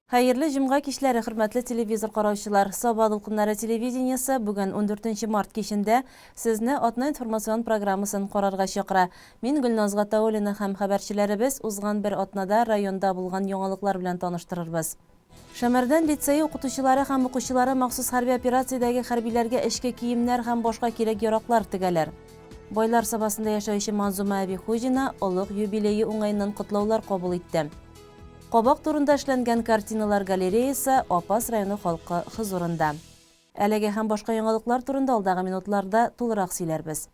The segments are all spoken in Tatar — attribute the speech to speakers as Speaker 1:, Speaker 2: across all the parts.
Speaker 1: Хәерле җомга кичләре, хөрмәтле телевизор караучылар! Саба дулкыннары телевидениесе бүген, ундүртенче март кичендә, сезне Атна информацион программасын карарга чакыра. Мин Гөлназ Гатауллина һәм хәбәрчеләребез узган бер атнада районда булган яңалыклар белән таныштырырбыз. Шәмәрдән лицее укытучылары һәм укучылары махсус хәрби операциядәге хәрбиләргә эчке киемнәр һәм башка кирәк-яраклар тегәләр. Байлар Сабасында яшәүче Манзума әби Хуҗина олуг юбилее уңаеннан котлаулар кабул итте. Кабак турында эшләнгән картиналар галереясы Апас районы халкы хозурында. Әлеге һәм башка яңалыклар турында алдагы минутларда тулырак сөйләрбез.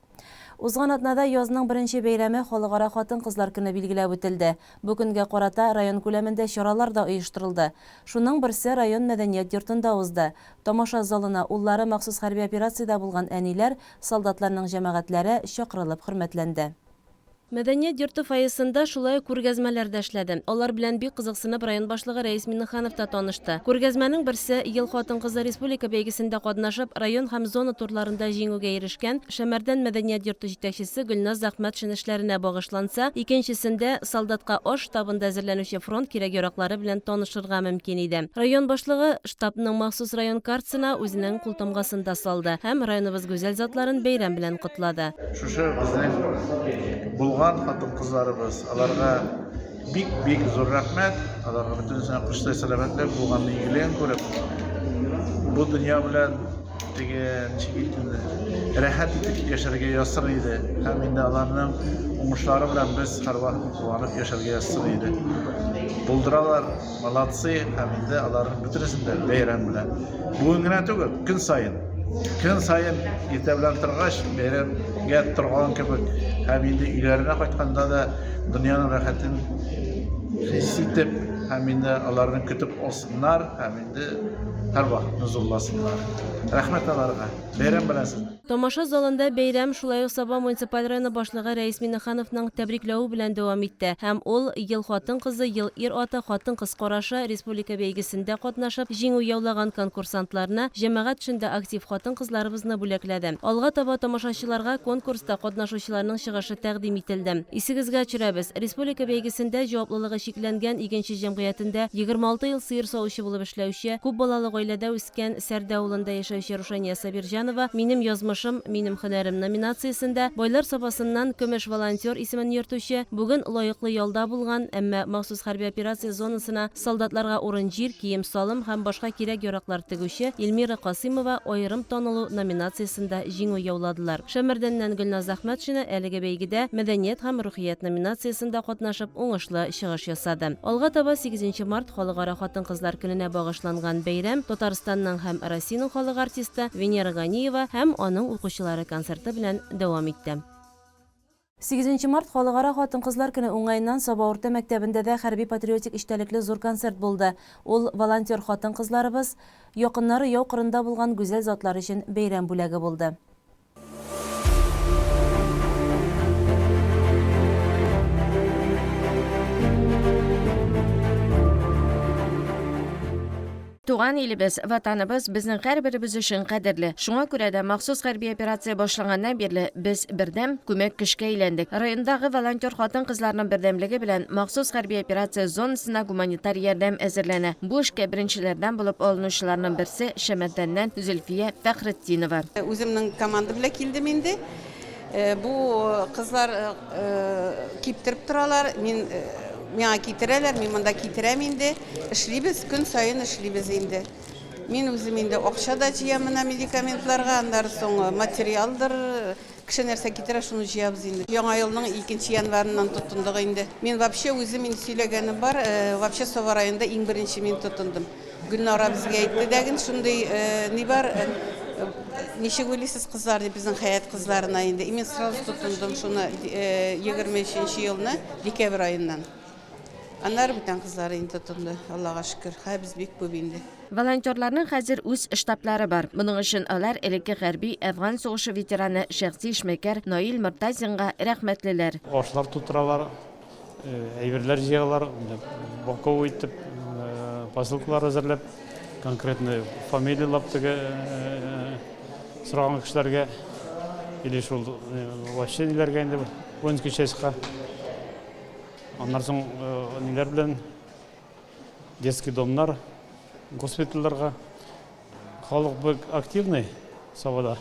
Speaker 1: Узган атнада язның беренче бәйрәме Халыкара хатын-кызлар көне билгеләп үтелде. Бу көнгә карата район күләмендә чаралар да оештырылды. Шуның берсе район мәдәният йортында узды. Тамаша залына уллары махсус хәрби операциядә булган әниләр, солдатларның җәмәгатьләре чакырылып хөрмәтләнде. Мәдәният йорты фойесында шулай ук күргәзмәләр дә эшләде. Алар белән бик кызыксынып район башлыгы Рәис Миңнеханов та танышты. Күргәзмәнең берсе, Ел хатын-кызы республика бәйгесендә катнашып, район һәм зона турларында җиңүгә ирешкән Шәмәрдән мәдәният йорты җитәкчесе Гөлназ Әхмәтшин эшләренә багышланса, икенчесендә Солдатка аш штабында әзерләнүче фронт кирәк-яраклары белән танышырга мөмкин иде. Район башлыгы штабның махсус район картасына үзенең култамгасын да салды һәм районыбыз гүзәл затларын бәйрәм белән котлады.
Speaker 2: Шушы безнең булган хатын-кызларыбыз, аларга бик-бик зур рәхмәт. Аларга бөтенесенә кошлай сәламәтлек, булганны игелеген күреп, бу дөнья белән теге ничек әйтим инде, рәхәт итеп яшәргә язсын иде. Һәм инде аларның уңышлары белән без һәрвакыт куанып яшәргә язсын иде. Булдыралар, молодцы, һәм инде аларның бөтенесен дә бәйрәм белән. Бүген генә түгел, көн саен. Көн саен иртә белән торгач, бәйрәмгә торган кебек һәм инде өйләренә кайтканда да дөньяның рәхәтен хис итеп һәм инде аларны көтеп алсыннар һәм инде һәрвакытны зурласыннар. Рәхмәт аларга. Бәйрәм белән сезне!
Speaker 1: Тамаша залында бәйрәм шулай ук Саба муниципаль районы башлыгы Рәис Миңнехановның тәбрикләве белән дәвам итте һәм ул Ел хатын-кызы, ел ир-аты, хатын-кыз карашы республика бәйгесендә катнашып, җиңү яулаган конкурсантларны, җәмәгать эшендә актив хатын-кызларыбызны бүләкләде. Алга таба тамашачыларга конкурста катнашучыларның чыгышы тәкъдим ителде. Исегезгә төшерәбез, республика бәйгесендә җаваплылыгы чикләнгән Игенче җәмгыятендә 26 ел сыер савучы булып эшләүче, күп балалы гаиләдә үскән Сәрдә авылында яшәүче Рушания Сабирҗанова Минем язмышым, минем һөнәрем номинациясендә Байлар Сабасыннан көмеш волонтер исемен йөртүче, бүген лаеклы ялда булган, әмма махсус хәрби операция зонасына солдатларга урын-җир, кием-салым һәм башка кирәк-яраклар тегүче Эльмира Касыймова Аерым танылу номинациясендә җиңү яуладылар. Шәмәрдәннән Гөлназ Әхмәтшина әлеге бәйгедә Мәдәният һәм рухият номинациясендә катнашып, уңышлы чыгыш ясады. Алга таба сигезенче март Халыкара хатын-кызлар көненә багышланган бәйрәм Татарстанның һәм Россиянең халык артисты Венера Ганиева һәм аның укучылары концерты белән дәвам итте. Сигезенче март Халыкара хатын-кызлар көне уңаеннан Саба урта мәктәбендә дә хәрби-патриотик эчтәлекле зур концерт булды. Ул волонтер хатын-кызларыбыз, якыннары яу кырында булган гүзәл затлар өчен бәйрәм бүләге булды.
Speaker 3: Туган илебез, Ватаныбыз безнең һәрберебез өчен кадерле. Шуңа күрә дә махсус хәрби операция башланганнан бирле без бердәм, күмәк көчкә әйләндек. Райондагы волонтер хатын-кызларның бердәмлеге белән махсус хәрби операция зонасына гуманитар ярдәм әзерләнә. Бу эшкә беренчеләрдән булып алынучыларның берсе, Шәмәрдәннән Зөлфия Фәхретдинова.
Speaker 4: Үземнең команда белән килдем инде. Бу кызлар киптереп торалар. Мин миңа китерәләр, мин монда китерәм инде. Эшлибез, көн саен эшлибез инде. Мин үзем инде акча да җыям менә медикаментларга, аннары соң материалдыр, кеше нәрсә китерә, шуны җыябыз инде. Яңа елның икенче январыннан тотындык инде. Мин вообще үзем инде сөйләгәнем бар, вообще Саба районында иң беренче мин тотындым. Гөлнара безгә әйтте дәген, шундый ни бар, ничек уйлыйсыз, кызлар, дип, безнең Хәят кызларына инде. И мин сразу тотындым шуны 23 елны декабрь аеннан. Аннары бүтән кызлар инде тотынды, Аллага шөкер. Хәер, без бик күп инде.
Speaker 3: Волонтерларның хәзер үз штаблары бар. Моның өчен алар элекке хәрби, Әфган сугышы ветераны, шәхси эшмәкәр Наил Мортазинга рәхмәтлеләр.
Speaker 5: Ашлар тутыралар, Әйберләр җыялар, упаковка итеп, посылкалар әзерләп, конкретный фамилияләп теге сораган кешеләргә или шул вообще ниләргә инде воинский частька. Аннан соң ниләр белән. детский домнар, госпитальләргә. Халык бик активный Сабада.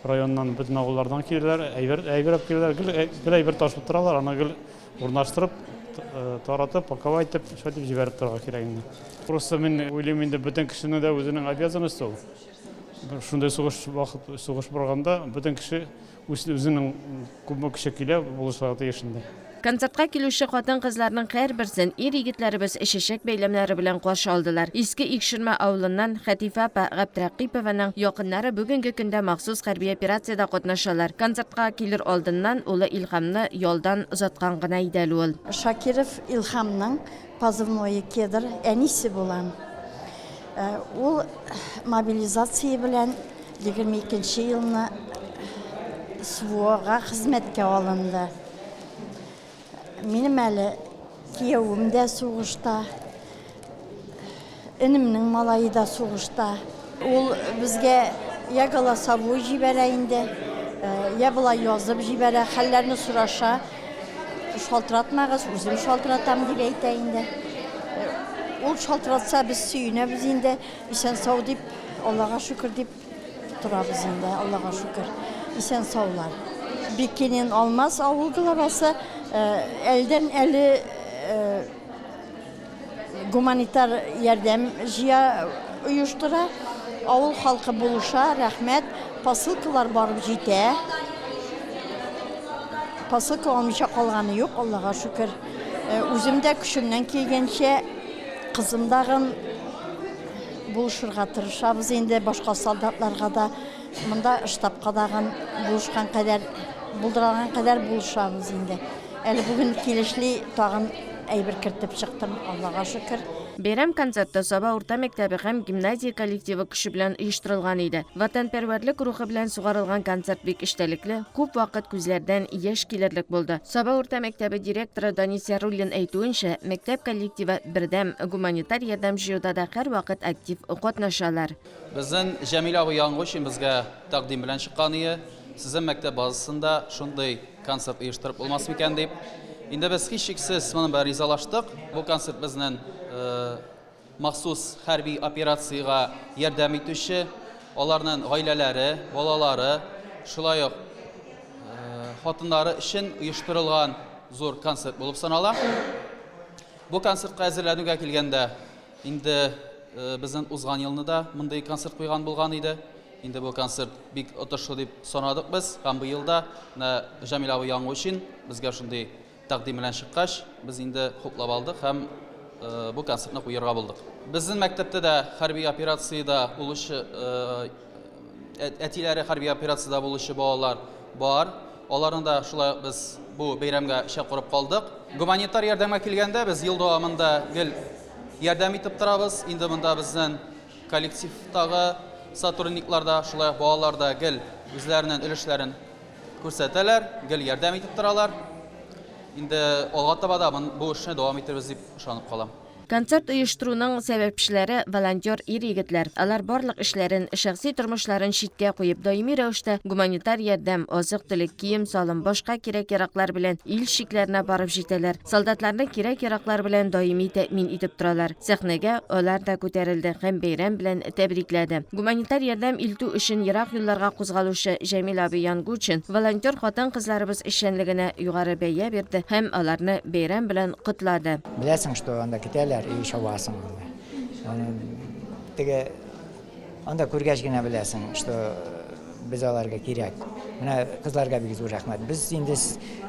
Speaker 5: Районнан, бөтен авыллардан киләләр, әйбер, әйбер алып киләләр, гел, гел әйбер ташып торалар, аны гел урнаштырып, таратып, паковать итеп, шулай итеп җибәреп торырга кирәк инде. Просто мин уйлыйм инде, бөтен кешенең дә үзенең обязанности ул. Шундый сугыш вакыт, сугыш барганда бөтен кеше Үз үзенең күпме көче килә, булышырга тиеш инде.
Speaker 3: Концертка килүче хатын-кызларның һәрберсен ир-егетләребез чәчәк бәйләмнәре белән каршы алдылар. Иске Икшермә авылыннан Хәтифә апа Гаптрәкыйпованың якыннары бүгенге көндә махсус хәрби операциядә катнашалар. Концертка килер алдыннан улы Илһамны ялдан озаткан гына иде әле ул.
Speaker 6: Шакиров Илһамның позывное Кедр, әнисе булам. Ул мобилизация белән 22 нче елны СВОга хезмәткә алынды. Минем әле киявем дә сугышта, энемнең малае да сугышта. Ул безгә я голосовой җибәрә инде, я болай язып җибәрә, хәлләрне сораша. Шалтыратмагыз, үзем шалтыратам дип әйтә инде. Ул шалтыратса, без сөенәбез инде. Исән-сау дип, Аллага шөкер дип торабыз инде, Аллага шөкер. Исән-саулар. Бикинин Алмаз авыл главасы әлдән әле гуманитар ярдәм җыя, оештыра. Авыл халкы булыша, рәхмәт. Посылкалар барып җитә. Посылка алмыйча калганы юк, Аллага шөкер. Үзем дә көчемнән килгәнчә Кызым дагын булышырга тырышабыз инде, башка солдатларга да, монда штабка дагын булышкан кадәр, булдыралган кадәр булышабыз инде. Әле бүген килешли тагын әйбер кертеп чыктым, Аллага шөкер.
Speaker 3: Бәйрәм концерты Саба урта мәктәбе һәм гимназия коллективы көче белән оештырылган иде. Ватанпәрвәрлек рухы белән сугарылган концерт бик эчтәлекле, күп вакыт күзләрдән яшь килерлек булды. Саба урта мәктәбе директоры Данис Яруллин әйтүенчә, мәктәп коллективы бердәм, гуманитар ярдәм җыюда да һәрвакыт актив катнашалар.
Speaker 7: Безнең Җәмил абый Янгучин безгә тәкъдим белән чыккан ие, сезнең мәктәп базасында шундый концерт оештырып булмас микән дип. Инде без һичшиксез моның белән ризалаштык. Бу концерт безнең Махсус хәрби операциягә ярдәм итүче, аларның гаиләләре, балалары, шулай ук хатыннары өчен оештырылган зур концерт булып санала. Бу концертка әзерләнүгә килгәндә, инде безнең узган елны да мондый концерт куйган булган иде. Инде бу концерт бик отышлы дип санадык без һәм быел да менә Җамил абый Яңгучин безгә шундый Тәкъдим белән чыккач, без инде хуплап алдык һәм бу концертны куярга булдык. Безнең мәктәптә дә хәрби операциядә булучы, әтиләре хәрби операциядә булучы балалар бар. Аларны да шулай ук без бу бәйрәмгә чакырып калдык. Гуманитар ярдәмгә килгәндә, без ел дәвамында гел ярдәм итеп торабыз. Инде монда безнең коллективтагы сотрудниклар да, шулай ук балалар да гел үзләренең өлешләрен күрсәтәләр, гел ярдәм итеп торалар. Инде алга таба да бу эшне дәвам итербез дип ышанып калам.
Speaker 3: Концерт оештыруның сәбәпчеләре, волонтер ир-егетләр. Алар барлык эшләрен, шәхси тормышларын читкә куеп, даими рәвештә гуманитар ярдәм, азык-төлек, кием-салым, башка кирәк-яраклар белән ил чикләренә барып җитәләр. Солдатларны кирәк-яраклар белән даими тәэмин итеп торалар. Сәхнәгә алар да күтәрелде һәм бәйрәм белән тәбрикләде. Гуманитар ярдәм илтү өчен ерак юлларга кузгалучы Җәмил абый Янгучин волонтер хатын-кызларыбыз эшчәнлегенә югары бәя бирде һәм аларны бәйрәм белән котлады.
Speaker 8: Беләсең, что анда көтәләр и чабасың анда. Аны теге анда күргәч генә беләсең, что без аларга кирәк. Менә кызларга бик зур рәхмәт. Без инде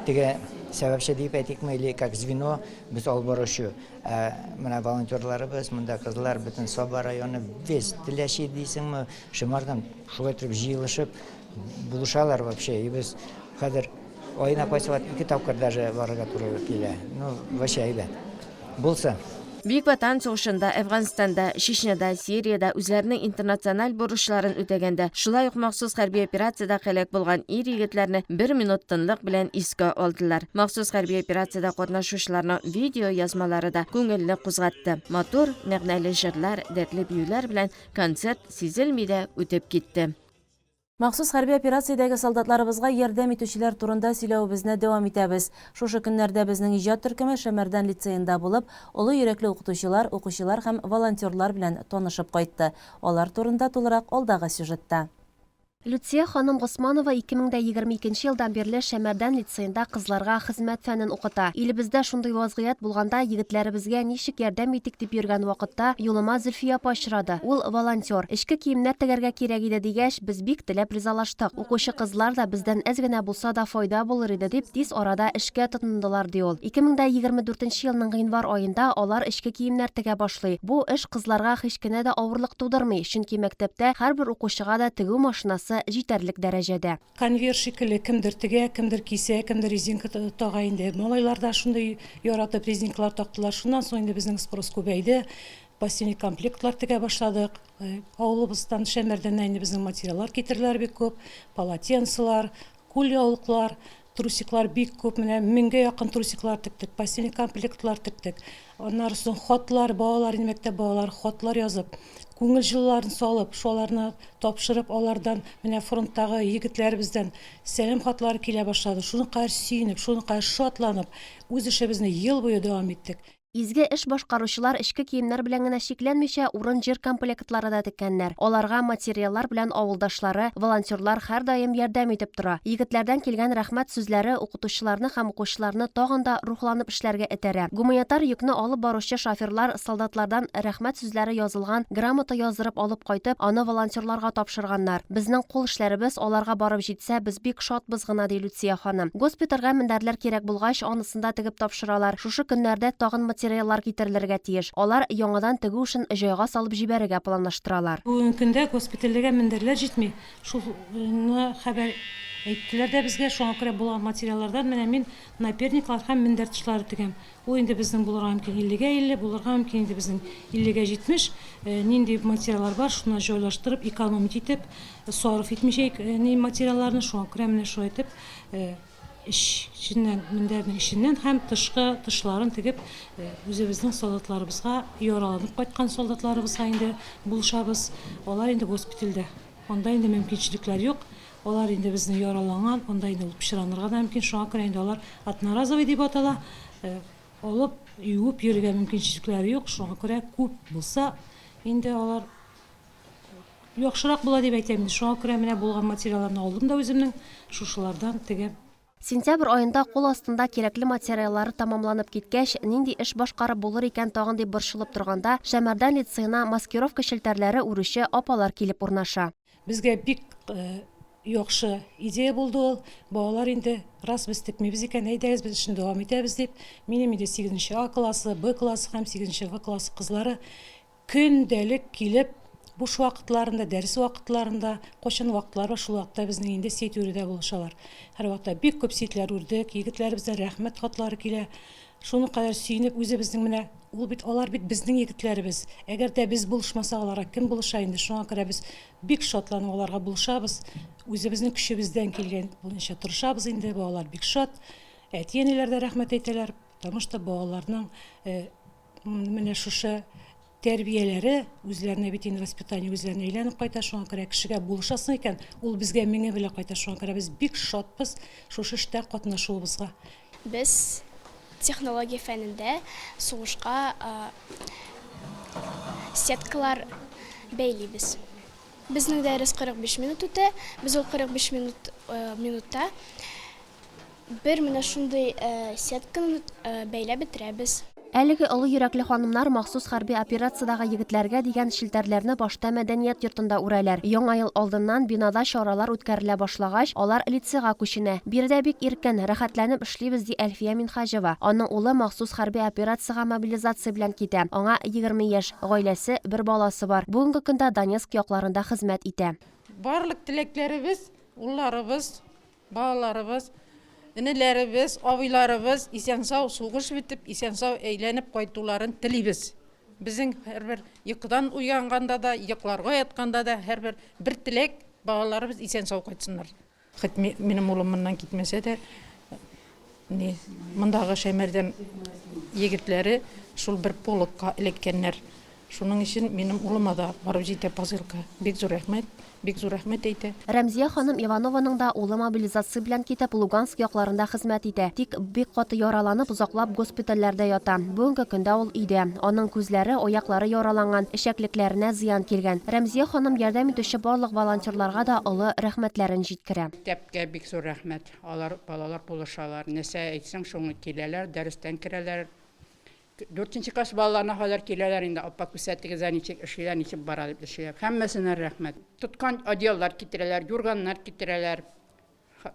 Speaker 8: теге сәбәпче дип әйтикме, или как звено, без алып баручы. Ә менә волонтерларыбыз, монда кызлар, бөтен Саба районы, весь Теләче дисеңме, Шымардан шулай торып җыелышып булышалар вообще. И без хәзер аена кайсы вакыт ике тапкыр даже барырга туры килә. Ну, вообще әйбәт. Булсын.
Speaker 3: Бөек Ватан сугышында, Әфганстанда, Чечняда, Сириядә үзләренең интернациональ бурычларын үтәгәндә, шулай ук махсус хәрби операциядә һәлак булган ир-егетләрне бер минут тынлык белән искә алдылар. Махсус хәрби операциядә катнашучыларның видеоязмалары да күңелне кузгатты. Матур, мәгънәле җырлар, дәртле биюләр белән концерт сизелми дә үтеп китте.
Speaker 1: Махсус хәрби операциядәге солдатларыбызга ярдәм итүчеләр турында сөйләвебезне дәвам итәбез. Шушы көннәрдә безнең иҗат төркеме Шәмәрдән лицеенда булып, олы йөрәкле укытучылар, укучылар һәм волонтерлар белән танышып кайтты. Алар турында тулырак алдагы сюжетта.
Speaker 9: Люция ханым Госманова 2022 елдан бирле Шәмәрдән лицеенда кызларга хезмәт фәнен укыта. Илебездә шундый вазгыять булганда, егетләребезгә ничек ярдәм итик дип йөргән вакытта, юлыма Зөлфия апа очрады. Ул, волонтер. Эчке киемнәр тегәргә кирәк иде дигәч, без бик теләп ризалаштык. Укучы кызлар да бездән әз генә булса да файда булыр иде дип, тиз арада эшкә тотындылар, ди ул. 2024 елның гыйнвар аенда алар эчке киемнәр тегә башлый. Бу эш кызларга һич кенә дә авырлык тудырмый, чөнки мәктәптә һәрбер укучыга да тегү машинасы җитәрлек дәрәҗәдә.
Speaker 10: Конвейер шикелле, кемдер тегә, кемдер кисә, кемдер резинка тага инде. Малайлар да шундый яратып резинкалар тактылар. Шуннан соң инде безнең спрос күбәйде. Постельный комплектлар тегә башладык. Авылыбыздан, Шәмәрдәннән инде безнең материаллар китерделәр бик күп. Полотенцелар, Кулъяулыклар, трусиклар бик күп, менә меңгә якын трусиклар тектек, постельный комплектлар тектек. Аннары соң хатлар, балалар, инде мәктәп балалары хатлар язып, күңел җылыларын салып, шуларны тапшырып, алардан менә фронттагы егетләребездән сәлам хатлары килә башлады. Шуның кадәр сөенеп, шуның кадәр шатланып, үз эшебезне ел буе дәвам иттек.
Speaker 9: Изге эш башкаручылар эчке киемнәр белән генә чикләнмичә, урын-җир комплектлары да теккәннәр. Аларга материаллар белән авылдашлары, волонтерлар һәрдаим ярдәм итеп тора. Егетләрдән килгән рәхмәт сүзләре укытучыларны һәм укучыларны тагын да рухланып эшләргә этәрә. Гуманитар йөкне алып баручы шоферлар солдатлардан рәхмәт сүзләре язылган грамота яздырып алып кайтып, аны волонтерларга тапшырганнар. Безнең кул эшләребез аларга барып җитсә, без бик шатбыз гына, ди Люция ханым. Госпитальгә мендәрләр кирәк булгач, анысын да тегеп тапшыралар. Шушы көннәрдә тагын материаллар китерелергә тиеш. Алар яңадан тегү эшен җайга салып җибәрергә планлаштыралар.
Speaker 10: Бүгенге көндә госпитальләргә мендәрләр җитми. Шуны хәбәр әйттеләр дә безгә. Шуңа күрә булган материаллардан менә мин наперниклар һәм мендәр тышлары тегәм. Ул инде безнең булырга мөмкин иллегә 50, булырга мөмкин инде безнең иллегә 70. Нинди материаллар бар, шуны җайлаштырып, экономить итеп, сарыф итмичә ни материалларны, шуңа күрә менә шулай итеп эченнән, мендәрнең эченнән һәм тышкы тышларын тегеп, үзебезнең солдатларыбызга, яраланып кайткан солдатларыбызга инде булышабыз. Алар инде госпитальдә. Анда инде мөмкинчелекләр юк. Алар инде безнең яраланган, анда инде ул пычранырга да мөмкин, шуңа күрә инде алар одноразовый дип атала. Алып, юып йөрергә мөмкинчелекләре юк, шуңа күрә күп булса, инде алар яхшырак була дип әйтәм инде. Шуңа күрә менә булган материалларны алдым да үземнең, шушылардан тегәм.
Speaker 9: Сентябрь аенда кул астында кирәкле материаллары тәмамланып киткәч, нинди эш башкарып булыр икән тагын дип борчылып торганда, Шәмәрдән лицеена маскировка челтәрләре үрүче апалар килеп урнаша.
Speaker 10: Безгә бик яхшы идея булды ул. Балалар инде, раз без текмибез икән, әйдәгез без эшне дәвам итәбез дип, минем инде сигезенче А классы, Б классы һәм сигезенче В классы кызлары көндәлек килеп, буш вакытларында, дәрес вакытларында, кайчан вакытлар бар, шул вакытта безнең инде сеть үрүдә булышалар. Һәрвакытта бик күп сетьләр үрдек, егетләребездән рәхмәт хатлары килә. Шуның кадәр сөенеп, үзебезнең менә, ул бит, алар бит безнең егетләребез. Әгәр дә без булышмасак, аларга кем булыша инде? Шуңа күрә без бик шатланып аларга булышабыз. Үзебезнең көчебездән килгән буенча тырышабыз инде, балалар бик шат. Әти-әниләр дә рәхмәт әйтәләр, потому что балаларның Менә шушы тәрбияләре үзләренә бит инде воспитание үзләренә әйләнеп кайта, шуңа күрә кешегә булышасың икән, ул безгә меңе белән кайта, шуңа күрә без бик шатбыз шушы эштә катнашуыбызга.
Speaker 11: Без технология фәнендә сугышка сеткалар бәйлибез. Безнең дәрес 45 минут үтә, без ул 45 минут минутта Бер менә шундый сетканы бәйләп бетерәбез.
Speaker 9: Әлеге олы йөрәкле ханымнар махсус хәрби операциядәге егетләргә дигән челтәрләрне башта мәдәният йортында үрәләр. Яңа ел алдыннан бинада чаралар үткәрелә башлагач, алар лицейга күченә. Биредә бик иркен, рәхәтләнеп эшлибез, ди Әлфия Минһаҗева. Аның улы махсус хәрби операциягә мобилизация белән китә. Аңа 20 яшь, гаиләсе, бер баласы бар. Бүгенге көндә Донецк якларында хезмәт итә.
Speaker 12: Барлык теләкләребез, улларыбыз Балаларыбыз, энеләребез, абыйларыбыз исән-сау сугыш бетеп, исән-сау әйләнеп кайтуларын телибез. Безнең һәрбер йокыдан уянганда да, йокларга ятканда да һәрбер бер теләк, балаларыбыз исән-сау кайтсыннар. Хоть минем улым моннан китмәсә дә, ни, мондагы Шәймәрдән егетләре шул бер полокка эләккәннәр. Шуның өчен минем улыма да барып җитә посылка. Бик зур рәхмәт. Бик зур рәхмәт әйтә.
Speaker 9: Рәмзия ханым Иванованың да улы мобилизация белән китеп, Луганск якларында хезмәт итә. Тик бик каты яраланып, озаклап госпитальләрдә ята. Бүгенге көндә ул өйдә. Аның күзләре, аяклары яраланган, эчәклекләренә зыян килгән. Рәмзия ханым ярдәм итүче барлык волонтерларга да олы рәхмәтләрен җиткерә.
Speaker 13: Мәктәпкә бик зур рәхмәт. Алар, балалар булышалар. Нәрсә әйтсәң, шуны киләләр, дәрестән керәләр. Дүртенче класс балаларына кадәр киләләр инде, апа күрсәтегез ә ничек эшлиләр, ничек бара дип эшлиләр. Һәммәсенә рәхмәт. Тоткан одеяллар китерәләр, юрганнар китерәләр,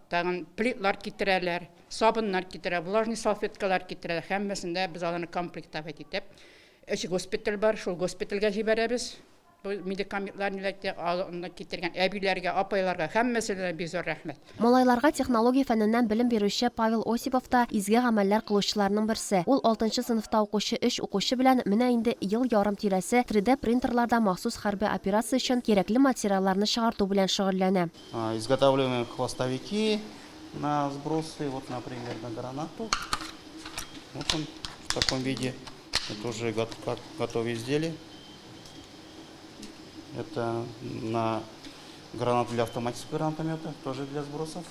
Speaker 13: тагын плитлар китерәләр, сабыннар китерә, влажный салфеткалар китерәләр. Һәммәсен дә без аларны комплектовать итеп, өч госпиталь бар, шул госпитальгә җибәрәбез. Бу медикаментлар ниләр аны китергән әбиләргә, апайларга, һәммәсенә дә бик зур рәхмәт.
Speaker 9: Малайларга технология фәненнән белем бирүче Павел Осипов та изге гамәлләр кылучыларның берсе. Ул алтынчы сыйныфта укучы өч укучы белән менә инде ел ярым тирәсе 3D принтерларда махсус хәрби операция өчен кирәкле материалларны чыгарту белән шөгыльләнә.
Speaker 14: Изготавливаем хвостовики на сбросы, вот, например, на гранату. Вот он в таком виде. Это уже готовое изделие. Это на гранату для автоматического гранатомета, тоже для сбросов.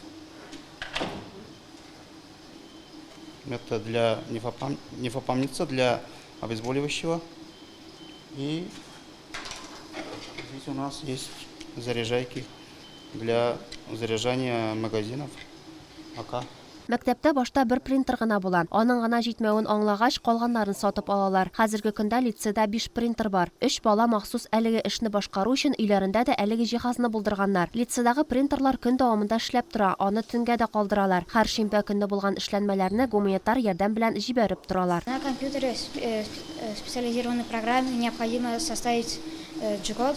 Speaker 14: Это для нефопамница, для обезболивающего. И здесь у нас есть заряжайки для заряжания магазинов АК.
Speaker 9: Мәктәптә башта бер принтер гына була. Аның гына җитмәвен аңлагач, калганнарын сатып алалар. Хәзерге көндә лицейда биш принтер бар. Өч бала махсус әлеге эшне башкару өчен өйләрендә дә әлеге җиһазны булдырганнар. Лицейдагы принтерлар көн дәвамында эшләп тора, аны төнгә дә калдыралар. Һәр шимбә көнне булган эшләнмәләрне гуманитар ярдәм белән җибәреп торалар.
Speaker 15: На компьютере специализированной программе необходимо составить G-код,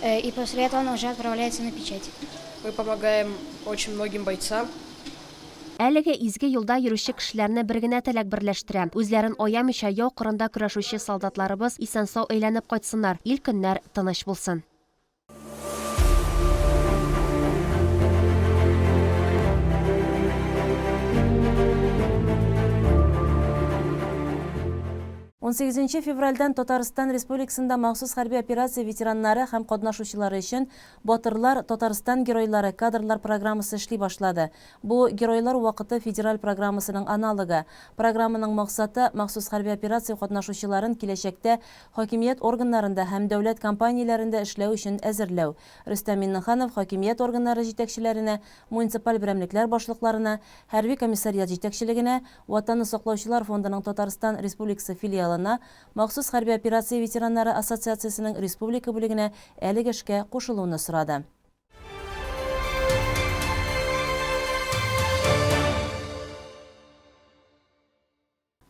Speaker 15: и после этого он уже отправляется на печать.
Speaker 16: Мы помогаем очень многим бойцам.
Speaker 9: Әлеге изге юлда йөрүче кешеләрне бер генә теләк берләштерә, үзләрен аямыйча яу кырында көрәшүче солдатларыбыз исән-сау әйләнеп кайтсыннар, ил-көннәр тыныч булсын.
Speaker 1: Унсигезенче февральдән Татарстан Республикасында махсус хәрби операция ветераннары һәм катнашучылары өчен Батырлар, Татарстан геройлары кадрлар программасы эшли башлады. Бу, Геройлар вакыты федераль программасының аналогы. Программаның максаты, махсус хәрби операция катнашучыларын киләчәктә хакимият органнарында һәм дәүләт компанияләрендә эшләү өчен әзерләү. Рөстәм Миңнеханов хакимият органнары җитәкчеләренә, муниципаль берәмлекләр башлыкларына, хәрби комиссариат җитәкчелегенә, Ватанны саклаучылар фондының Татарстан Республикасы филиалына, Махсус хәрби операция ветераннары ассоциациясенең республика бүлегенә әлеге эшкә кушылуны сорады.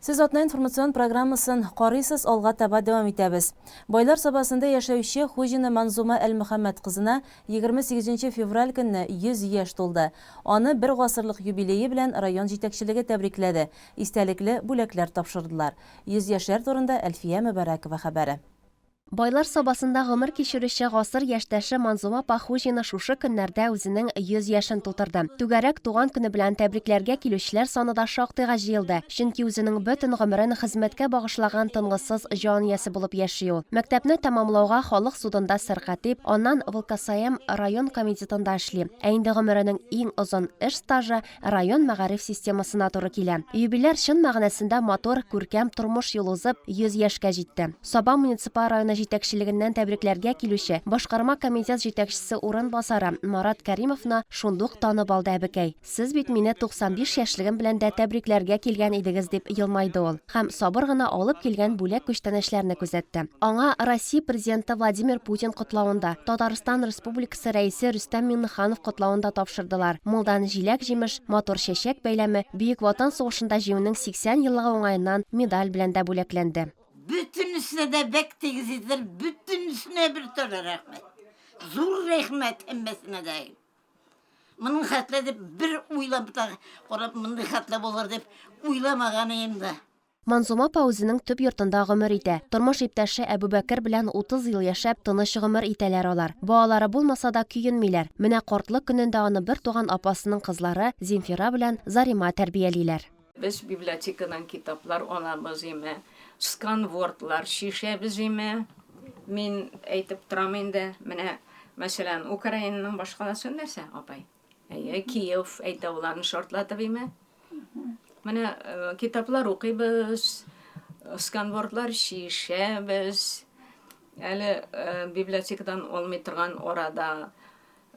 Speaker 1: Сез атна информацион программасын карыйсыз, алга таба дәвам итәбез. Байлар Сабасында яшәүче Хуҗина Манзума Әлмөхәммәт кызына 28 февраль көнне 100 яшь тулды. Аны бер гасырлык юбилее белән район җитәкчелеге тәбрикләде, истәлекле бүләкләр тапшырдылар. 100 яшьләр турында Әлфия Мөбарәкова хәбәре.
Speaker 9: Байлар Сабасында гомер кичерүче гасыр яшьтәше Манзума апа Хуҗина шушы көннәрдә үзенең 100 яшен тутырды. Түгәрәк туган көне белән тәбрикләргә килүчеләр саны да шактыйга җыелды. Чөнки үзенең бөтен гомерен хезмәткә багышлаган тынгысыз җан иясе булып яши ул. Мәктәпне тәмамлауга халык судында сәркатип, аннан ВЛКСМ район комитетында эшли. Ә инде гомеренең иң озын эш стажы район мәгариф системасына туры килә. Юбиляр чын мәгънәсендә матур, күркәм тормыш юлы узып, 100 яшькә җитте. Саба муниципаль районы җитәкчелегеннән тәбрикләргә килүче башкарма комитет җитәкчесе урынбасары Марат Кәримовны шундук танып алды әбекәй. Сез бит мине 95 яшьлегем белән дә тәбрикләргә килгән идегез, дип елмайды ул һәм сабыр гына алып килгән бүләк-күчтәнәчләрне күзәтте. Аңа Россия Президенты Владимир Путин котлавын да, Татарстан Республикасы Рәисе Рөстәм Миңнеханов котлавын да тапшырдылар. Мулдан җиләк-җимеш, матур чәчәк бәйләме, Бөек Ватан сугышында Җиңүнең 80 еллыгы уңаеннан медаль белән дә бүләкләнде.
Speaker 17: Бөтенесенә дә бәк тигез иделәр, бөтенесенә бер төрле рәхмәт. Зур рәхмәт һәммәсенә дә. Моның хәтле дип бер уйлап та карап, мондый хәтле булыр дип уйламаган идем дә.
Speaker 9: Манзума апа үзенең төп йортында гомер итә. Тормыш иптәше Әбүбәкер белән 30 ел яшәп, тыныч гомер итәләр алар. Балалары булмаса да көенмиләр. Менә картлык көнендә аны бертуган апасының кызлары Земфира белән Зарима тәрбиялиләр.
Speaker 18: Без библиотекадан китаплар алабыз име, сканвордлар чишәбез име. Мин әйтеп торам инде, менә. Мәсәлән, Украинаның башкаласы нәрсә, апай? Әйе, Киев әйтә ул аны шартлатып име? Менә э, китаплар укыйбыз, сканвордлар чишәбез. Әле э, библиотекадан алмый торган арада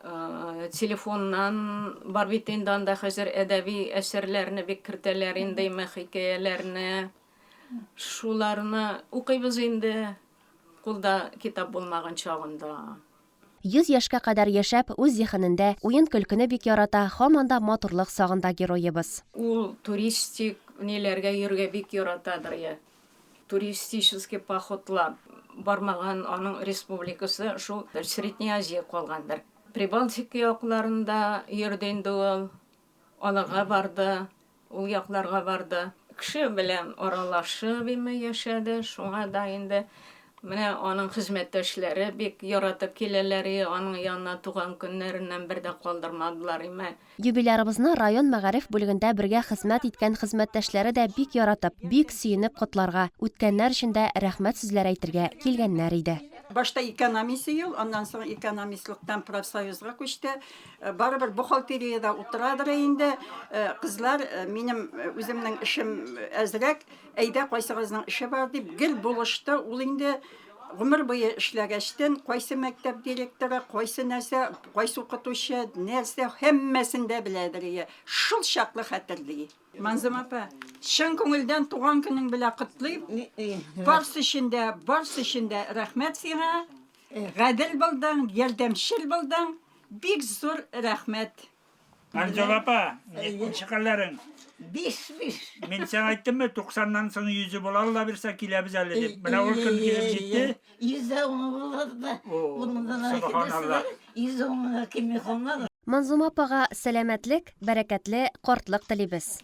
Speaker 18: э, телефоннан бар бит инде анда хәзер әдәби әсәрләрне бик кертәләр инде, хикәяләрне. Шуларны укыйбыз инде, кулда китап булмаган чагында.
Speaker 9: 100 яшькә кадәр яшәп, үз зиһенендә, уен-көлкене бик ярата, һаман да матурлык сагында героебыз.
Speaker 18: Ул туристик ниләргә йөрергә бик яратадыр, я. Туристический походлар бармаган аның республикасы шул Средняя Азия калгандыр. Прибалтика якларында йөрде инде ул, аларга барды. Ул якларга барды. Кеше белән аралашып име яшәде, шуңа да инде менә аның хезмәттәшләре бик яратып киләләр и, аның янына туган көннәреннән бер дә калдырмадылар име.
Speaker 9: Юбилярыбызны район мәгариф бүлегендә бергә хезмәт иткән хезмәттәшләре дә бик яратып, бик сөенеп котларга, үткәннәр өчен дә рәхмәт сүзләре әйтергә килгәннәр иде.
Speaker 19: Башта экономист ел, аннан соң экономистлыктан профсоюзга күчте. Барыбер бухгалтериядә утырадыр инде. Кызлар, минем үземнең эшем әзрәк, әйдә, кайсыгызның эше бар дип гел булышты. Ул инде гомер буе эшләгәчтен, кайсы мәктәп директоры, кайсы нәрсә, кайсы укытучы, нәрсә, һәммәсен дә беләдер ие. Шул чаклы хәтерли. Манзум апа, чын күңелдән туган көнең белән котлыйм. Барсы өчен дә, барсы өчен дә рәхмәт сиңа. Гадел булдың, ярдәмчел булдың. Бик зур рәхмәт.
Speaker 20: Анжела апа, ничек хәлләрең?
Speaker 17: 5-5.
Speaker 20: Мин сиңа әйттемме, 90-нан соң йөзе була Алла бирсә киләбез әле дип. Менә ул көн килеп җитте.
Speaker 17: Йөздә уңы булады да,
Speaker 20: Субханалла.
Speaker 17: Йөздә уңыга килми калмады.
Speaker 9: Манзума апага сәламәтлек, бәрәкәтле картлык телибез.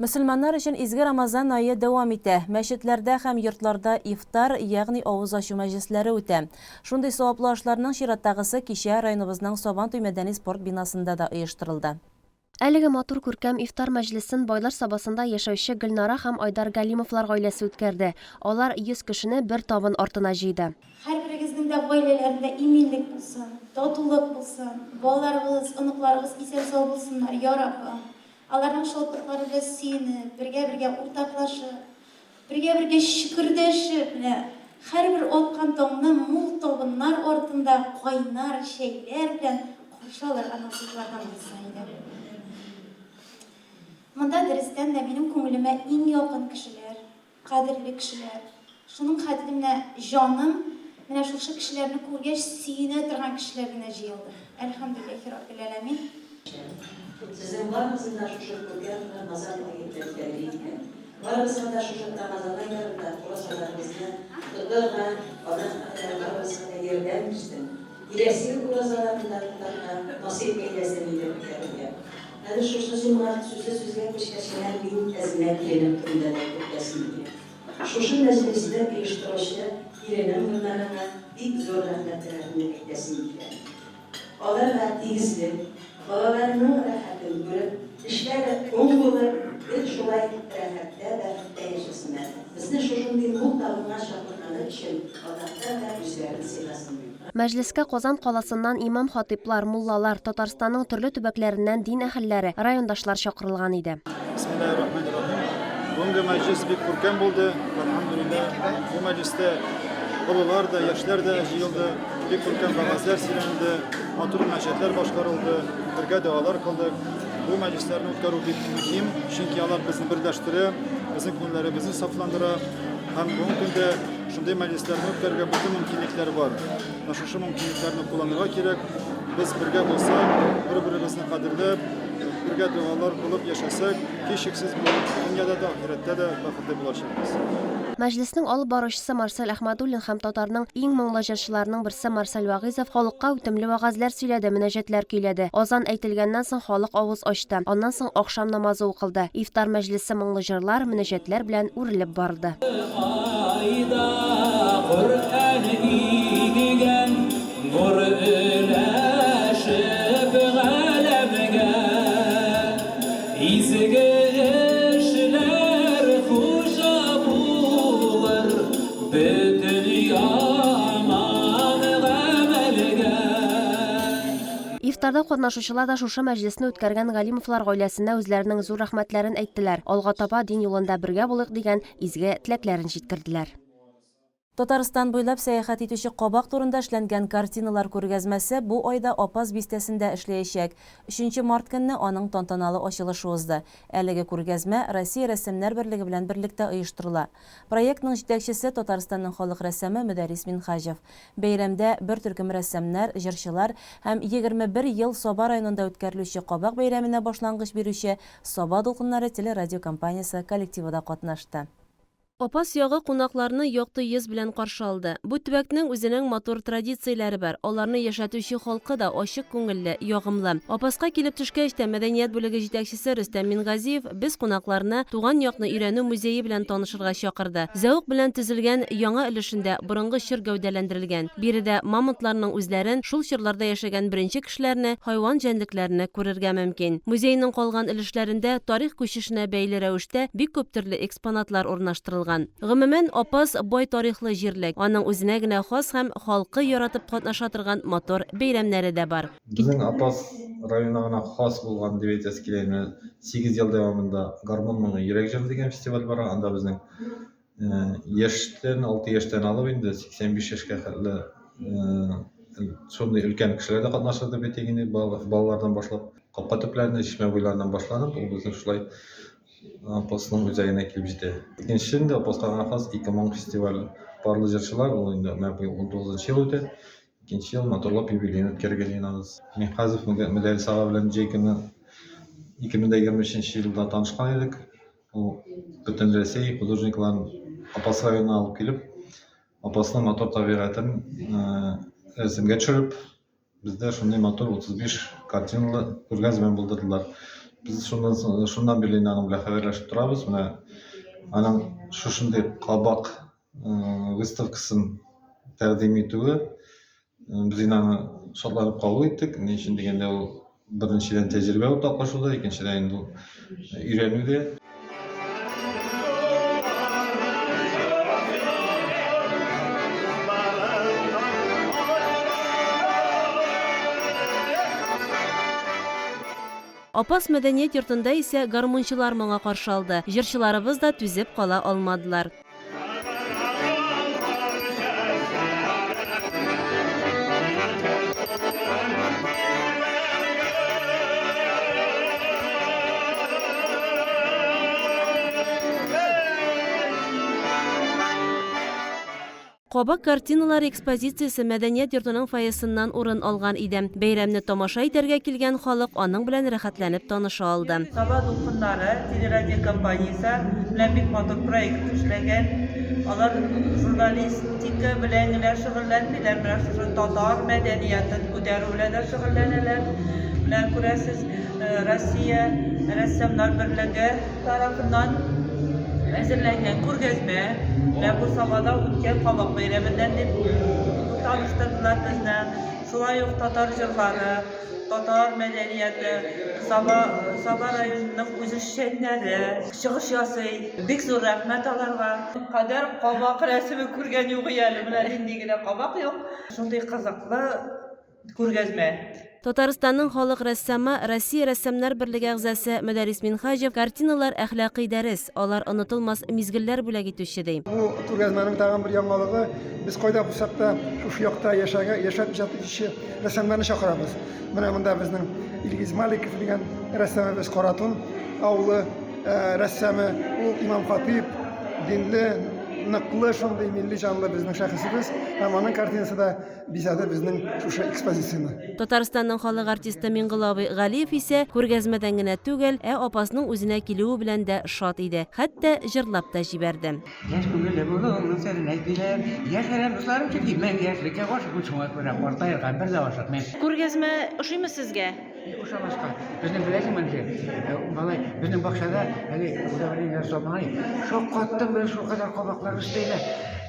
Speaker 1: Мөселманнар өчен изге Рамазан ае дәвам итә. Мәчетләрдә һәм йортларда ифтар, ягъни авыз ачу мәҗлесләре үтә. Шундый саваплы ашларның чираттагысы кичә районыбызның Сабантуй мәдәни-спорт бинасында да оештырылды.
Speaker 9: Әлеге матур күркәм ифтар мәҗлесен Байлар Сабасында яшәүче Гөлнара һәм Айдар Галимовлар гаиләсе үткәрде. Алар 100 кешене бер табын артына җыйды.
Speaker 21: Һәрберегезнең дә гаиләләрендә иминлек булсын, татулык булсын, балаларыбыз, оныкларыбыз исән-сау булсыннар, я Раббым. Аларның шатлыклары белән сөенеп, бергә-бергә уртаклашып, бергә-бергә чөкердәшеп, менә һәрбер аткан таңны мул табыннар артында кайнар чәйләр белән каршы алырга насыйплардан булса иде. Монда дөрестән дә минем күңелемә иң якын кешеләр, Кадерле кешеләр. Шуның хәтле менә җаным менә шушы кешеләрне күргәч сөенә торган кешеләр генә җыелды. Әлхәмдүлилләһи раббил әләмин.
Speaker 22: Сезнең барыгызны да шушы күркәм Рамазан ае белән тәбрик итәм. Барыгызга да шушы Рамазан айларында уразаларыгызны тотарга Аллаһ Тәгалә барыгызга да ярдәм бирсен. Киләсе ел уразаларын да тотарга насыйп әйләсен иде бергә-бергә. Хәзер шушы җомга сүзе сүзгә күчкәч кенә мин әзмә киленем турында да әйтеп үтәсем килә. Шушы мәҗлесне оештыручы киленем Гөлнарага бик зур рәхмәтләремне әйтәсем килә. Аларга тигезлек, балаларының рәхәтен күреп, эшләре уң булып, гел шулай рәхәттә, бәхеттә яшәсеннәр. Безне шушындый мул табынга чакырганы өчен Аллаһ Тәгалә үзләрен сыйласын.
Speaker 9: Мәҗлескә Казан каласыннан имам-хатыйплар, муллалар, Татарстанның төрле төбәкләреннән дин әһелләре, райондашлар чакырылган иде.
Speaker 23: Бисмиллаһир-рахманир-рахим. Бүгенге мәҗлес бик күркәм булды. Әлхәмдүлилләһ. Бу мәҗлестә олылар да, яшьләр дә җыелды. Бик күркәм вәгазьләр сөйләнде, матур мөнәҗәтләр башкарылды, бергә догалар кылдык. Бу мәҗлесләрне үткәрү бик мөһим, чөнки алар безне берләштерә, безнең күңелләребезне сафландыра. Һәм бүгенге көндә Шундый мәҗлесләрне үткәрергә бөтен мөмкинлекләр бар. Менә шушы мөмкинлекләрне кулланырга кирәк. Без бергә булсак, бер-беребезне кадерләп, бергә догалар кылып яшәсәк, һичшиксез бу дөньяда да, ахирәттә дә бәхетле булачакбыз.
Speaker 9: Мәҗлеснең алып баручысы Марсель Әхмәдуллин һәм татарның иң моңлы җырчыларының берсе Марсель Вагыйзов халыкка үтемле вәгазьләр сөйләде, мөнәҗәтләр көйләде. Азан әйтелгәннән соң халык авыз ачты. Аннан соң ахшам намазы укылды. Ифтар мәҗлесе моңлы җырлар, мөнәҗәтләр белән үрелеп барды.
Speaker 24: Айда Коръән иңгән, нур өләшеп галәмгә. Изге эшләр хуҗа булыр бөтен яман гамәлгә.
Speaker 9: Ифтарда катнашучылар да шушы мәҗлесне үткәргән Галимовлар гаиләсенә үзләренең зур рәхмәтләрен әйттеләр, алга таба дин юлында бергә булыйк дигән изге теләкләрен җиткерделәр.
Speaker 1: Татарстан буйлап сәяхәт итүче кабак турында эшләнгән картиналар күргәзмәсе бу айда Апас бистәсендә эшләячәк. Өченче март көнне аның тантаналы ачылышы узды. Әлеге күргәзмә Россия Рәссамнар берлеге белән берлектә оештырыла. Проектның җитәкчесе, Татарстанның халык рәссамы Мөдәррис Минһаҗев. Бәйрәмдә бер төркем рәссамнар, җырчылар һәм 21 ел Саба районында үткәрелүче Кабак бәйрәменә башлангыч бирүче Саба дулкыннары телерадиокомпаниясе коллективы да катнашты. Апас ягы кунакларны якты йөз белән каршы алды. Бу төбәкнең үзенең матур традицияләре бар, аларны яшәтүче халкы да ачык күңелле, ягымлы. Апаска килеп төшкәч тә, мәдәният бүлеге җитәкчесе Рөстәм Мингазиев без кунакларны туган якны өйрәнү музее белән танышырга чакырды. Зәвык белән төзелгән яңа өлешендә борынгы чор гәүдәләндерелгән. Биредә мамонтларның үзләрен, шул чорларда яшәгән беренче кешеләрне, хайван-җәнлекләрне күрергә мөмкин. Музейның калган өлешләрендә тарих күчешенә бәйле рәвештә бик күп төрле экспонатлар урнаштырылган. Гомумән, Апас, бай тарихлы җирлек. Аның үзенә генә хас һәм халкы яратып катнаша торган матур бәйрәмнәре дә бар.
Speaker 2: Безнең Апас районына гына хас булган дип әйтәсе килә. Менә 8 ел дәвамында Гармун моңы йөрәк җыры дигән фестиваль бара. Анда безнең яшьтән, 6 яшьтән алып инде 85 яшькә хәтле шундый өлкән кешеләр дә катнаша дип әйтик инде, балалардан башлап. Капка төпләренә, чишмә буйларыннан башланып, ул безнең шулай Апасның үзәгенә килеп җитә. Икенче инде Апаска гына хас Ике моң фестивале. Парлы җырчылар, ул инде менә быел 19 ел үтә. Икенче ел матурлап юбилеен үткәрергә җыенабыз. Минһазов Мөдәррис ага белән җәй көне 2023 елда танышкан идек. Ул бөтен Рәсәй художникларын Апас районына алып килеп, Апасның матур табигатен рәсемгә төшереп, Бездә шундый матур 35 картиналы күргәзмә булдырдылар. Без шуннан соң, шуннан бирле инде аның белән хәбәрләшеп торабыз. Менә аның шушындый кабак выставкасын тәкъдим итүе без инде аны шатланып кабул иттек. Ни өчен дигәндә, ул беренчедән тәҗрибә уртаклашу да, икенчедән инде ул өйрәнү дә.
Speaker 1: Апас мәдәният йортында исә гармунчылар моңа каршы алды. Җырчыларыбыз да түзеп кала алмадылар. Кабак картиналары экспозициясе мәдәният йортының фойесыннан урын алган иде. Бәйрәмне тамаша итәргә килгән халык аның белән рәхәтләнеп таныша алды.
Speaker 4: Саба дулкыннары телерадиокомпаниясе белән бик матур проект эшләгән. Алар журналистика белән генә шөгыльләнмиләр, менә шушы татар мәдәниятын күтәрү белән дә шөгыльләнәләр. Менә күрәсез, Россия Рәссамнар берлеге тарафыннан әзерләнгән күргәзмә. Менә бу Сабада үткән Кабак бәйрәменнән дип таныштырдылар безне. Шулай ук татар җырлары, татар мәдәнияте, Саба, Саба районының үзешчәннәре чыгыш ясый. Бик зур рәхмәт аларга. Кадәр кабак рәсеме күргән юк әле, менә нинди генә кабак юк. Шундый кызыклы күргәзмә.
Speaker 1: Татарстанның халык рәссамы, Россия Рәссамнар берлеге әгъзасы Мөдәррис Минһаҗев, картиналар әхлакый дәрес, алар онытылмас мизгелләр бүләк итүче, ди.
Speaker 5: Бу күргәзмәнең тагын бер яңалыгы, без кайда булсак та, шушы якта яшәгән, яшәп иҗат итүче рәссамнарны чакырабыз. Менә монда безнең Илгиз Маликов дигән рәссамыбыз, Каратун авылы рәссамы, ул имам-хатыйп, динле, ныклы шундый милли җанлы безнең шәхесебез һәм аның картинасы да Бизәде безнең шушы экспозицияне.
Speaker 1: Татарстанның халык артисты Миңгол абый Галиев исә күргәзмәдән генә түгел, ә Апасның үзенә килүе белән дә шат иде. Хәтта җырлап та җибәрде.
Speaker 6: Яшь күңелле булуыңның серен әйт, диләр. Яшәрәм, дусларым, чөнки мәңге яшьлеккә гашыйкмын, шуңа күрә картаерга бер дә ашыкмыйм.
Speaker 1: Күргәзмә ошыймы сезгә?
Speaker 6: Ошамаска. Безнең беләсеңме ничек? Э, малай, безнең бакчада әле удобрение салмаган. Шаккаттым мин шулкадәр кабаклар үсте.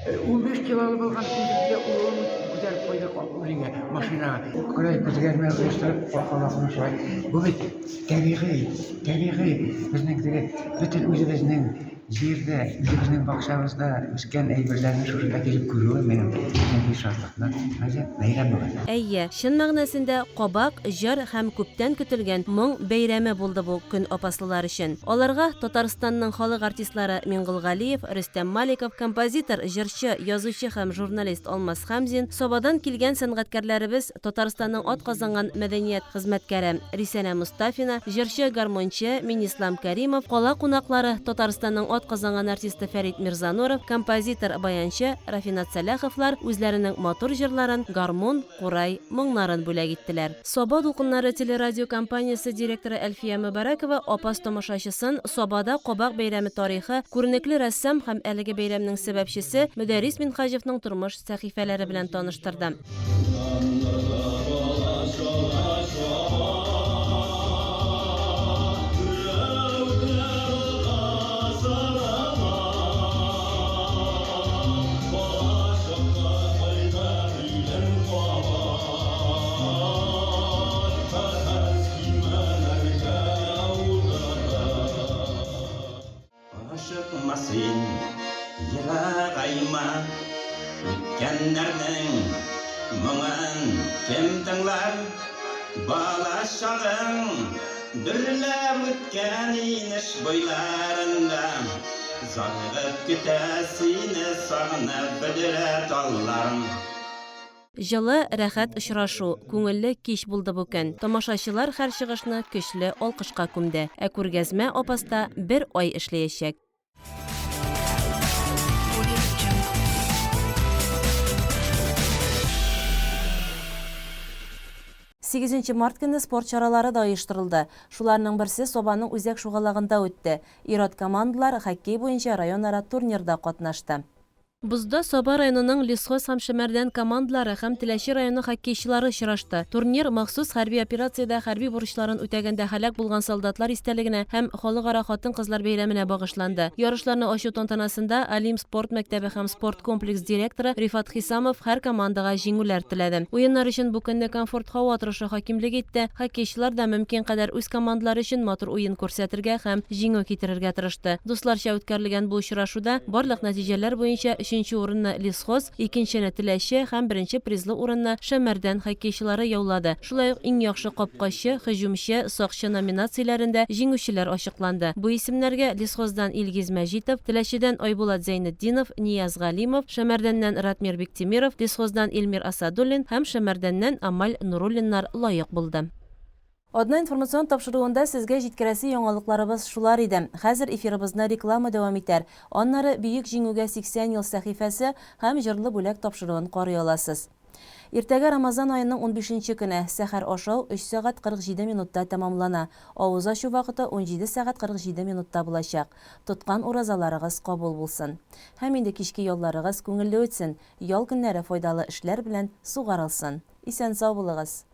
Speaker 6: 15 килолы булган үзебезгә улым күтәреп куйдык үлегә, машинага. Күрәй күзгәрмә оештырып кабакны шулай. Бу бит табигый, табигый безнең теге бөтен үзебезнең җирдә, үзебезнең бакчабызда үскән әйберләрне шушында килеп күрүем минем өчен бик шатлыклы. Гаҗәп бәйрәм бүген.
Speaker 1: Әйе, чын мәгънәсендә кабак, җыр һәм күптән көтелгән моң бәйрәме булды бу көн апаслылар өчен. Аларга Татарстанның халык артистлары Миңгол Галиев, Рөстәм Маликов, композитор, җырчы, язучы һәм журналист Алмаз Хәмзин, Сабадан килгән сәнгатькәрләребез Татарстанның атказанган мәдәният хезмәткәре Рисәнә Мостафина, җырчы, гармунчы Минислам Кәримов, кала кунаклары, Татарстанның атказанган артисты Фәрит Мирзануров, композитор, баянчы Рафинат Сәлаховлар үзләренең матур җырларын, гармун, курай моңнарын бүләк иттеләр. Саба дулкыннары телерадиокомпаниясе директоры Әлфия Мөбарәкова Апас тамашачысын Сабада кабак бәйрәме тарихы, күренекле рәссам һәм әлеге бәйрәмнең сәбәпчесе Мөдәррис Минһаҗевның тормыш сәхифәләре белән таныштырды.
Speaker 3: Ашыкма син, ерагайма, Үткәннәрнең моңын кем тыңлар? Бала чагың дөрләп үткән инеш буйларында, Зарыгып көтә сине сагынып бөдрә талларың.
Speaker 1: Җылы, рәхәт очрашу, күңелле кич булды бу көн. Тамашачылар һәр чыгышны көчле алкышка күмде. Ә күргәзмә Апаста бер ай эшләячәк. Сигезенче март көнне спорт чаралары да оештырылды. Шуларның берсе Сабаның үзәк шугалагында үтте. Ир-ат командалар хоккей буенча районара турнирда катнашты. Бозда Саба районының Лесхоз һәм Шәмәрдән командалары һәм Теләче районы хоккейчылары очрашты. Турнир махсус хәрби операциядә хәрби бурычларын үтәгәндә һәлак булган солдатлар истәлегенә һәм Халыкара хатын-кызлар бәйрәменә багышланды. Ярышларны ачу тантанасында Олимп спорт мәктәбе һәм спорт комплекс директоры Рифат Хисамов һәр командага җиңүләр теләде. Уеннар өчен бу көнне комфорт һава торышы хакимлек итте, хоккейчылар да мөмкин кадәр үз командалары өчен матур уен күрсәтергә һәм җиңү китерергә тырышты. Дусларча үткәрелгән бу очрашуда барлык нәтиҗәләр буенча өченче урынны Лесхоз, икенчене Теләче һәм беренче призлы урынны Шәмәрдән хоккейчылары яулады. Шулай ук Иң яхшы капкачы, Һөҗүмче, Сакчы номинацияләрендә җиңүчеләр ачыкланды. Бу исемнәргә Лесхоздан Илгиз Мәҗитов, Теләчедән Айбулат Зәйнетдинов, Нияз Галимов, Шәмәрдәннән Ратмир Биктимиров, Лесхоздан Илмир Асадуллин һәм Шәмәрдәннән Амаль Нуруллиннар лаек булды. Атна информацион тапшыруында сезгә җиткерәсе яңалыкларыбыз шулар иде. Хәзер эфирыбызны реклама дәвам итәр. Аннары Бөек Җиңүгә 80 ел сәхифәсе һәм Җырлы бүләк тапшыруын карый аласыз. Иртәгә Рамазан аеның унбишенче көне. Сәхәр ашау өч сәгать 47 минутта тәмамлана. Авыз ачу вакыты 17 сәгать 47 минутта булачак. Тоткан уразаларыгыз кабул булсын. Һәм инде кичке ялларыгыз күңелле үтсен, ял көннәре файдалы эшләр белән сугарылсын. Исән-сау булыгыз!